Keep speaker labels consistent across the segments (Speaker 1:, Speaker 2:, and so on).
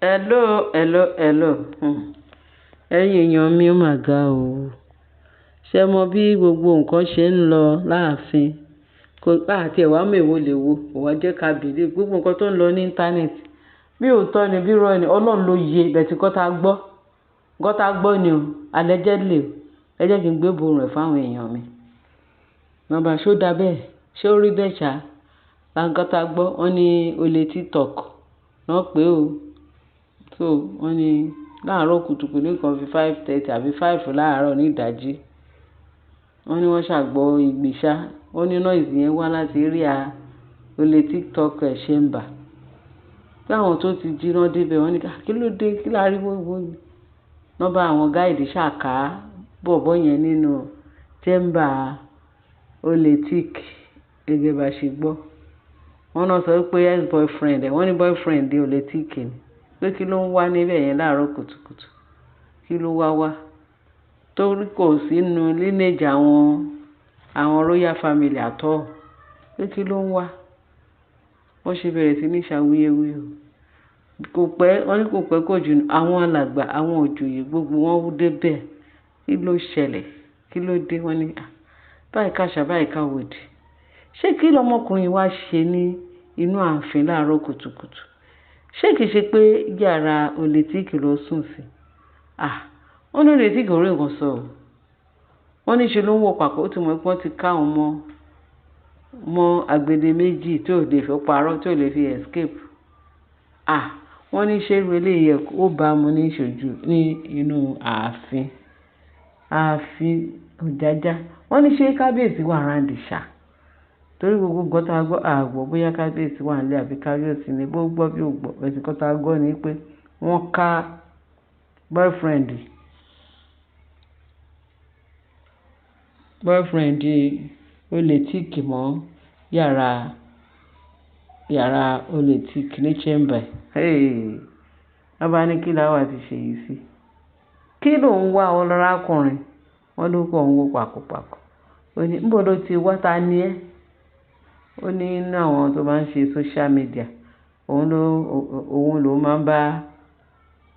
Speaker 1: Hello, hello, hello. Ẹ̀yin èèyàn mi, ó mà ga o. Ṣé ẹ mọ bí gbogbo nǹkan ṣe ń lọ láàfin? Kò, àti ẹ̀ wá mọ èwo lè wo, kò wá jẹ́ ká believe gbogbo nǹkan tó ń lọ ní íńtánẹ́ẹ̀tì. Bí òótọ́ ni, bí irọ́ ni, Ọlọ́run ló yé, but nǹkan tá gbọ́, nǹkan tá gbọ́ ni o, allegedly o. Ẹ jẹ́ kí n gbé ìborùn ẹ̀ fún àwọn èèyàn mi. Wọ́n bá ṣé ó dá bẹ́ẹ̀? Ṣé ó rí bẹ́ẹ̀ ṣá? Nǹkan tá gbọ́, wọ́n ní olè TikTok náà pé o. So wọ́n ní láàárọ̀ kùtùkùtù ní nǹkan bí 5:30 àbí 5 láàárọ̀ ní ìdájí. Wọ́n ní wọ́n ṣàgbọ́ igbe ṣá. Wọ́n ní noise yẹn wá láti area olè TikTok chamber. Bí àwọn tó ti jí wọ́n dé ibẹ̀, wọ́n ní kí ló dé? Kí láriwo wo ni? Wọ́n bá àwọn guide ṣà ká bọ̀bọ́ yẹn nínú chamber olè Tik gẹ́gẹ́ bá ṣe gbọ́. Wọ́n náà sọ pé ex-boyfriend ẹ̀, wọ́n ní boyfriend olè Tik ni. Pé kí ló ń wá níbẹ̀ yẹn láàárọ̀ kùtùkùtù? Kí ló wá wá? Torí kò sí nínú lineage àwọn royal family at all. Pé kí ló ń wá? Wọ́n ṣe bẹ̀rẹ̀ sí ní ṣàwúyẹwúyẹ o. Kò pẹ́, wọ́n ní kò pẹ́ kò jìnnà. Àwọn alàgbà, àwọn òjòyè gbogbo wọn dé bẹ̀. Kí ló ṣẹlẹ̀? Kí ló dé? Wọ́n ní, à, báyìí káṣá, báyìí káwòdì. Ṣé kí lọmọkùnrin wá ṣe ní inú ààfin láàárọ̀ kùtùkùtù? Ṣé kìí ṣe pé yàrá olè Tik ló sùn sí? À, wọ́n ní olè Tik ò rí nǹkan sọ o. Wọ́n ní ṣe ló ń wò pàkó, ó ti mọ̀ pé wọ́n ti ká òun mọ́ agbede méjì tí ò lè fi parọ́, tí ò lè fi escape. À, wọ́n ní ṣé irú eléyìí ó bá mu ní ìṣojú ní inú ààfin, ààfin Ọ̀jájá. Wọ́n ní ṣé kábíyèsí wà round ṣá? Torí gbogbo nǹkan tí a gbọ́, a gbọ́ bóyá kábíyèsí wà nílé àbí kábíyèsí ní bó gbọ́ bí ò gbọ́. But nǹkan tí a gbọ́ ni pé wọ́n ká boyfriend olè Tik mọ́ yàrá olè Tik ní chamber. Hey! Wọ́n bá ní kí láwà ti ṣe yìí sí. Kí ló ń wá ọlọ́rákùnrin? Wọ́n ló kàn ń wò pàkópàkó. Ó ní, níbo ló ti wá? Ta ni ẹ́? Ó ní nínú àwọn tó máa ń ṣe social media. Òun ló máa ń bá,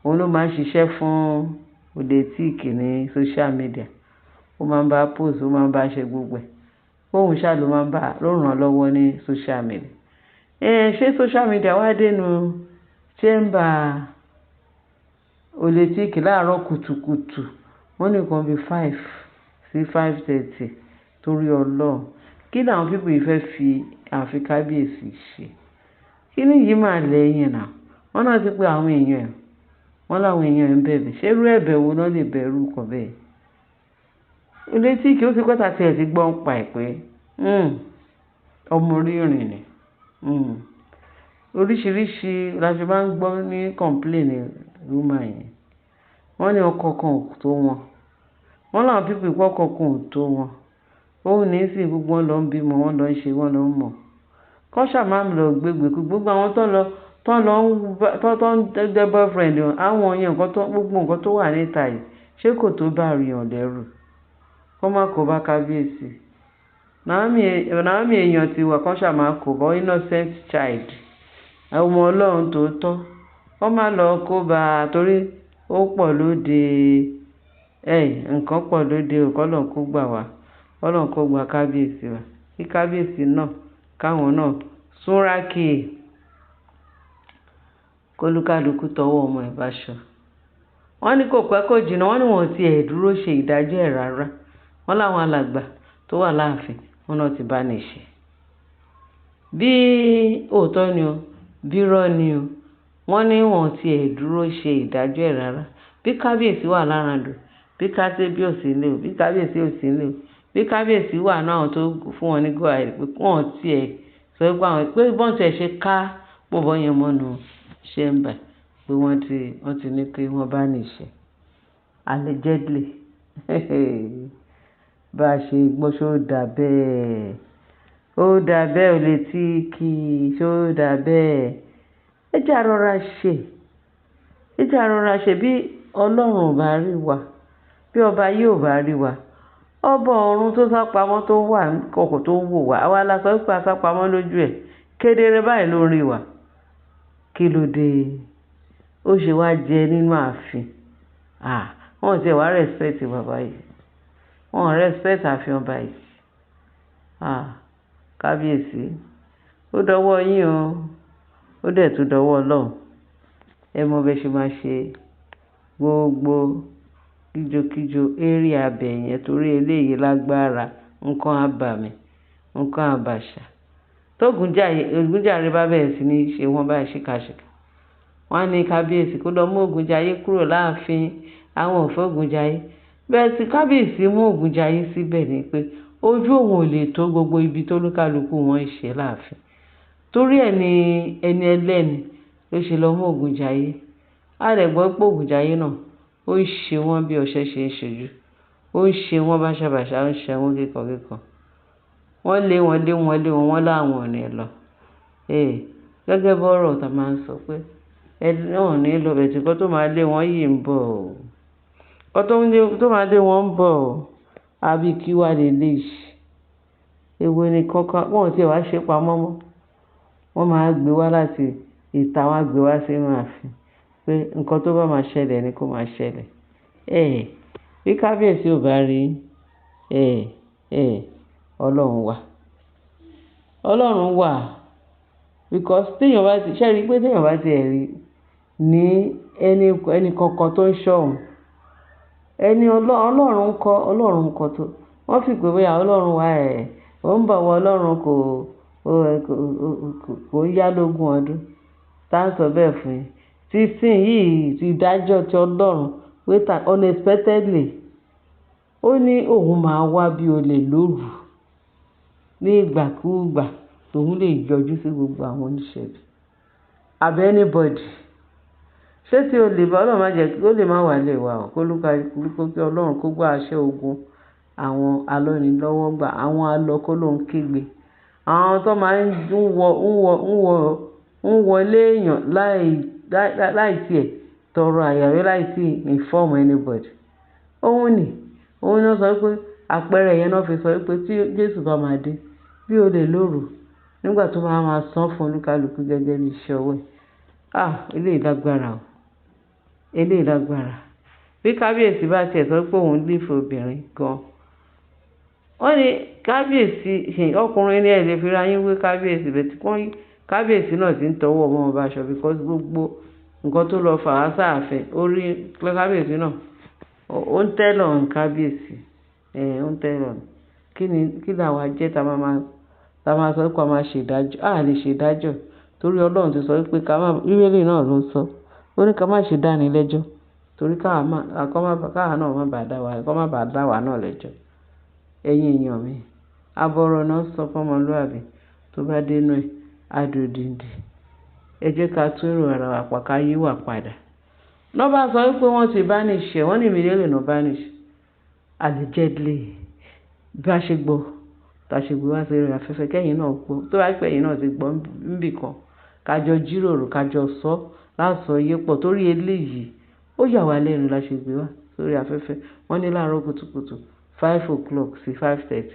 Speaker 1: òun ló máa ń ṣiṣẹ́ fún olè Tik ní social media. Ó máa ń bá post, ó máa ń bá ṣe gbogbo ẹ̀. Òun ṣá ló máa ń bá, ló ràn lọ́wọ́ ní social media. Ẹ ṣé social media wá dé inú chamber olè Tik láàárọ̀ kùtùkùtù? Wọ́n ní nǹkan bí 5 sí 5:30 torí Ọlọ́run. Kí ni àwọn people yìí fẹ́ fi ààfin kábíyèsí ṣe? Kí ni yìí máa lẹ́yìn náà? Wọ́n náà ti pé àwọn èèyàn ẹ̀. Wọ́n láwọn èèyàn ẹ̀ ń bẹ̀bẹ̀. Ṣé irú ẹ̀bẹ̀ wo náà lè bẹ̀rù nǹkan bẹ́ẹ̀? Olè Tik ó ti pẹ́ tá tí ẹ ti gbọ́ ń pa ẹ̀ pé, ọmọ orí ìrìn ni. Oríṣìíríṣìí la ṣe máa ń gbọ́ ní complain woman yẹn. Wọ́n ní ọkọ kan ò tó wọn. Wọ́n láwọn people pé ọkọ kan ò tó wọn. Ó ní sí gbogbo wọn lọ ń bímọ, wọ́n lọ ń ṣe, wọ́n lọ ń mọ̀. Kọ́ ṣà máa ń lọ gbégbé kú. Gbogbo àwọn tó lọ, tó lọ ń bá, tó ń jẹ́ boyfriend wọn, àwọn yẹn nǹkan tó, gbogbo nǹkan tó wà níta yìí, ṣé kò tó bá èèyàn lẹ́rù? Kọ́ má kó bá kábíyèsí. Naomi èèyàn ti wà, kọ́ ṣà máa kó bá innocent child. Ọmọ Ọlọ́run tó tọ́. Kọ́ má lọ kó bá torí ó pọ̀ lóde. Ẹ̀, nǹkan pọ̀ lóde o, kọ́ Ọlọ́run kó gbà wá. Kọ́ Ọlọ́run kó gba kábíyèsí wa. Kí kábíyèsí náà, káwọn náà súnra kì. Kólúkálukú tọwọ́ ọmọ ẹ̀ bá ṣọ. Wọ́n ní kò pẹ́ kò jìnnà, wọ́n ní wọ́n ò tí ẹ̀ dúró ṣe ìdájọ́ ẹ̀ rárá. Wọ́n láwọn alàgbà tó wà láàfin, wọ́n náà ti bá ní ṣe. Bí òótọ́ ni o, bí irọ́ ni o, wọ́n ní wọ́n ò tí ẹ̀ dúró ṣe ìdájọ́ ẹ̀ rárá. Bí kábíyèsí wà lára dùn, bí kábíyèsí ò sí nílé o, bí kábíyèsí ò sí nílé o, bí kábíyèsí wà nínú àwọn tó fún wọn ní go ahead pé wọ́n ò tí ẹ̀ sọ pé àwọn, pé bọ́n tí ẹ ṣe ká bọ̀bọ́ yẹn mọ́nu chamber pé wọ́n ti ní pé wọ́n bá ní ṣe. Allegedly. Bá ṣe gbọ́ ṣé ó dà bẹ́ẹ̀. Ó dà bẹ́ẹ̀ olè Tik, ṣé ó dà bẹ́ẹ̀. Ẹ jẹ́ a rọra ṣe. Ẹ jẹ́ a rọra ṣe bí Ọlọ́run ò bá rí wa, bí ọba ayé ò bá rí wa. Ọba ọ̀run tó sá pamọ́ tó wà kọ̀kọ̀ tó ń wò wá. Àwa la sọ pé a sá pamọ́ lójú ẹ̀. Kedere báyìí ló ń rí wa. Kí ló dé? Ó ṣe wá jẹ nínú ààfin. Ah, wọ́n ò tiẹ̀ wá respect bàbá yìí. Wọ́n ò respect ààfin ọba yìí. Ah, kábíyèsí. Ó dọwọ́ yín o. Ó dẹ̀ tún dọwọ́ Ọlọ́run. Ẹ mọ bí ẹ ṣe máa ṣe gbogbo kíjokíjo area abẹ yẹn torí eléyìí lágbára. Nǹkan àbàmì, nǹkan àbàṣà. Tó Ògúnjàre bá bẹ̀rẹ̀ sí ní ṣe wọ́n báyìí ṣìkàṣìkà. Wọ́n á ní kábíyèsí kó lọ mú Ògúnjayé kúrò láàfin. Àwọn ò fẹ́ Ògúnjayé. Bẹ́ẹ̀ tí kábíyèsí mú Ògúnjayé síbẹ̀ ni pé ojú òun ò lè tó gbogbo ibi tó olúkálùkù wọn ń ṣe láàfin. Torí ẹ ní ẹni ẹlẹ́ni ló ṣe lọ mú Ògúnjayé. A dẹ̀ gbọ́ pé Ògúnjayé náà ó ń ṣe wọ́n bí ọṣẹ ṣe ń ṣojú. Ó ń ṣe wọ́n báṣabàṣa, ó ń ṣe wọ́n kíkankíkan. Wọ́n lé wọn, lé wọn, lé wọn, wọ́n láwọn ò ní lọ. Eh, gẹ́gẹ́ bí ọ̀rọ̀ ta máa ń sọ pé ẹni náà ò ní lọ, but nǹkan tó máa lé wọn yìí ń bọ̀ o. Nǹkan tó máa lé wọn ń bọ̀ o. Àbí kí wá lè léyìí. Èwo ni kankan, wọ́n ò tí ì wá ṣe pamọ́ mọ́. Wọ́n máa gbé wá láti ìta, wọ́n á gbé wá sínú ààfin pé nǹkan tó bá máa ṣẹlẹ̀ ni kó máa ṣẹlẹ̀. Eh, bí kábíyèsí ò bá rí, eh, eh, Ọlọ́run wà. Ọlọ́run wà. Because tí èèyàn bá ti, ṣé ẹ rí pé tí èèyàn bá ti ẹ̀ rí ní ẹni kankan tó ń ṣọ́ òun, ẹni Ọlọ́run ń kọ́, Ọlọ́run ń kọ́ tó. Wọ́n fi pé bóyá Ọlọ́run wà ẹ̀, ó ń bọ̀ wọ Ọlọ́run kò ń yá lógún ọdún. Tá ń sọ bẹ́ẹ̀ fún yín. Tí ìsìn yìí ti dájọ́ ti Ọlọ́run wait unexpectedly. Ó ní òun máa wá bí olè lóru ní ìgbàkúùgbà tòun lè yọjú sí gbogbo àwọn oníṣẹ́ ibi. Àbí anybody. Ṣé tí olè bá Ọlọ́run má jẹ́ kí ó lè máa wà lé wa o. Kó olúkálùkù kí Ọlọ́run kó gbá aṣẹ ogun àwọn alọ́nilọ́wọ́gbà, àwọn alọ kó ló ń kígbe. Àwọn tó máa ń wọ, ń wọ, ń wọ, ń wọlé èèyàn láì tí ẹ̀ tọrọ àyàwó láì tí inform anybody. Òun ni, òun ni ó sọ wípé àpẹẹrẹ yẹn náà fi sọ wípé tí Jésù bá máa dé bí olè lóru nígbà tó bá máa san fún olúkálùkù gẹ́gẹ́ bí iṣẹ́ ọwọ́ ẹ̀. Ah, eléyìí lágbára o. Eléyìí lágbára. Bí kábíyèsí bá tiẹ̀ sọ pé òun nífẹ̀ẹ́ obìnrin gan. Wọ́n ní kábíyèsí, ọkùnrin ní ẹ lè fi ra yín wé kábíyèsí, but wọ́n kábíyèsí náà tí ń tọwọ́ ọmọ wọn bá aṣọ because gbogbo nǹkan tó lọ fà á sáàfin, ó rí kábíyèsí náà. Ó ń tell on kábíyèsí. Eh, ó ń tell on. Kí ni, kí ni àwa jẹ́ ta máa sọ pé a máa ṣe ìdájọ́. A lè ṣe ìdájọ́ torí Ọlọ́run ti sọ wípé ká má, Bíbélì náà ló ń sọ. Ó ní ká má ṣe dáni lẹ́jọ́ torí ká má, ká náà má bàa dá wa, kó má bàa dá wa náà lẹ́jọ́. Ẹ̀yin èèyàn mi, àbọ̀rọ̀ náà sọ fún ọmọlúàbí tó bá dé inú ẹ̀, á dòdìndì. Ẹ jẹ́ ká tún èrò ara wa pa ká yíwà padà. Lọ́ bá sọ wípé wọ́n ti banish ẹ̀, wọ́n ní immediately náà banish. Allegedly. Bí a ṣe gbọ́, tí a ṣe gbé wá sí orí afẹ́fẹ́ kẹ́yìn náà gbọ́. Tó bá pẹ́ ẹ̀yin náà ti gbọ́ níbí kan, ká jọ jíròrò, ká jọ sọ, lásọ yé pọ̀ torí eléyìí ó yà wá lẹ́nu la ṣe gbé wá sórí afẹ́fẹ́. Wọ́n ní láàárọ̀ kùtùkùtù 5 o'clock sí 5:30.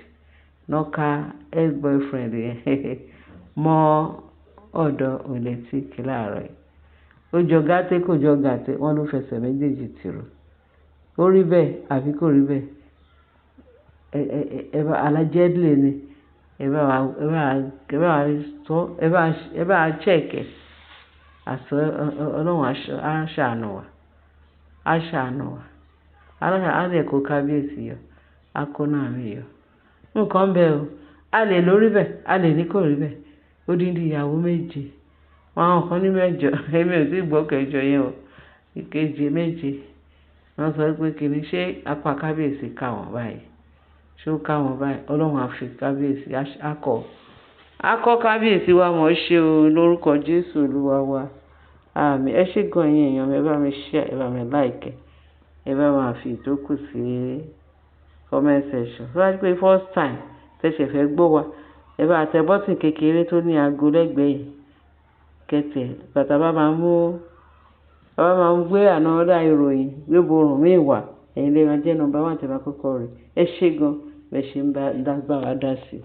Speaker 1: Ná ká ex-boyfriend yẹn mọ́ ọ̀dọ̀ Oletik láàárọ̀ yìí. Ó jọ gàtè kò jọ gàtè, wọ́n ló fẹsẹ̀ méjèèjì tìrò. Ó rí bẹ́ẹ̀ àbí kò rí bẹ́ẹ̀? Ẹ bá allegedly ni. Ẹ bá wa sọ, ẹ bá wa check ẹ. Àsọ Ọlọ́run á ṣàánú wa. Á ṣàánú wa. Á dẹ̀ kó kábíyèsí yọ. Á kó Naomi yọ. Nǹkan bẹ́ẹ̀ o. A lè lórí bẹ́ẹ̀, a lè ní kò rí bẹ́ẹ̀. Odindi ìyàwó méje. Àwọn kan ní mẹ́jọ. Èmi ò tí ì gbọ́ kẹjọ yẹn o. Ìkeje méje. Wọ́n sọ wípé kí ni ṣé apá kábíyèsí ká wọn báyìí? Ṣé ó ká wọn báyìí? Ọlọ́run á fi kábíyèsí, á kọ́. Á kọ́ kábíyèsí wa mọ̀ ṣe o lórúkọ Jésù Olúwa wa. Àmín. Ẹ ṣé gan ẹ̀yin èèyàn mi, ẹ bá mi share, ẹ bá mi like, ẹ bá máa fi ìtókù sí comment section. Tó bá jẹ́ pé first time tẹ ṣẹ̀ fẹ́ gbọ́ wa, ẹ bá tẹ button kékeré tó ní ago lẹ́gbẹ̀ẹ́ yìí. Kẹ́tẹ̀, ìgbà tá bá máa mú, tá bá máa gbé another ìròyìn, gbéborùn mí wá, ẹ̀yin lè máa jẹ́ number one tí ẹ máa kọ́kọ́ rí. Ẹ ṣé gan, bẹ ṣe ń bá wa dá sí.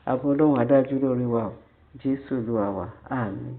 Speaker 1: Àbọ̀ Ọlọ́run á dájú lórí wa o. Jésù Olúwa wa. Àmín.